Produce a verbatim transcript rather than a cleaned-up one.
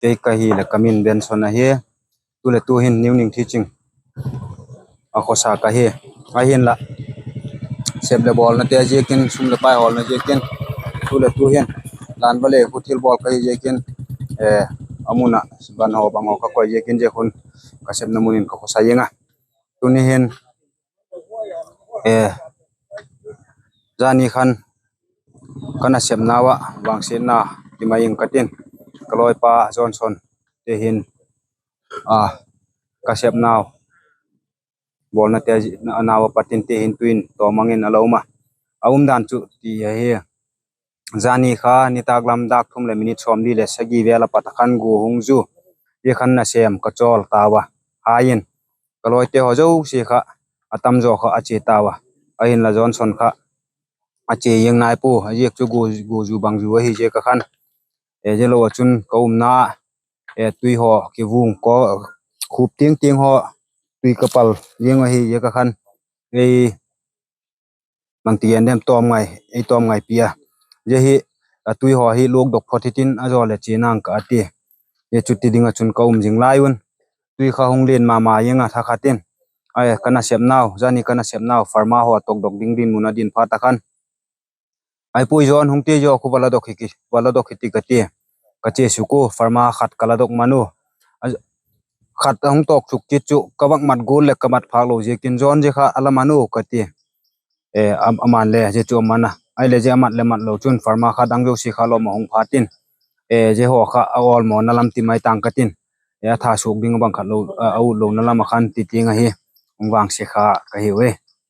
Kei kahi le kamin Benson ahi. Tule tuhin New Ning Teaching a khosa kahi. Ahinla, sep le bolna te ajiakin, sum le pai holna jiakin, tule tuhin lanva le khu thil bol kahi jiakin, eh, amuna ban ho bang ho kakoi jiakin, jehun kasepna munin kakhosa jinga. Tuni hin, eh, jani khan kana sepna uva vangsetna kimai ing katin, kaloipa Johnson te hin, ah, kasepnau bolna te, na, nauva patin te hin tuin tomangin ala uma. Aumdan chu ti ahi. Jani kha nitaklam dak thum le minute somli le sagi vel apat a khan gu hung ju. Hikhan nasem kachol tauva. Haiyin, kaloite ho jouse kha atamjo kha ache tauva. Ahinla Johnson kha ache jeng naipo, ajeh chu gu, gu ju bang ju ahi jeh a khan. Eh, jeh lou a chun kaumna, eh, tui ho kivung ko, khup ting ting ho tui kapal jeng ahi jeh a khan. Ei, bangti gendem tom ngai, ei tom ngaipi a. Jeh hi, atui ho hi lukdok phot hitin, ajo le che nang kati. Jeh chuti dinga chun kaum jing lai un. Tui kha hung len mama jeng a thakhat in. Ai, kana sepnau, jani kana sepnau, farmer ho tokdok ding dinmun adin phat a khan. Aipui John, hung tejo, khu valadok hiti, valadok hiti kati. Kache suku, farmer khat kaladok manu. A, khat ahung tok chuk kit chu, kavak mat gul le kamat phak lou jeh in John jeh kha ala manu kati. Eh, am-, aman le, jeh chu amana. Ahile jeh amat le mat lou chun, farmer khat dang jouse kha lom ahung phat in. Eh, jeh ho kha aolmona lam ti mai tang katin. Eh, atha suk ding bang khat lou, a, aut louna lam a khan ti ting ahi. Hung vangse kha kahiuve.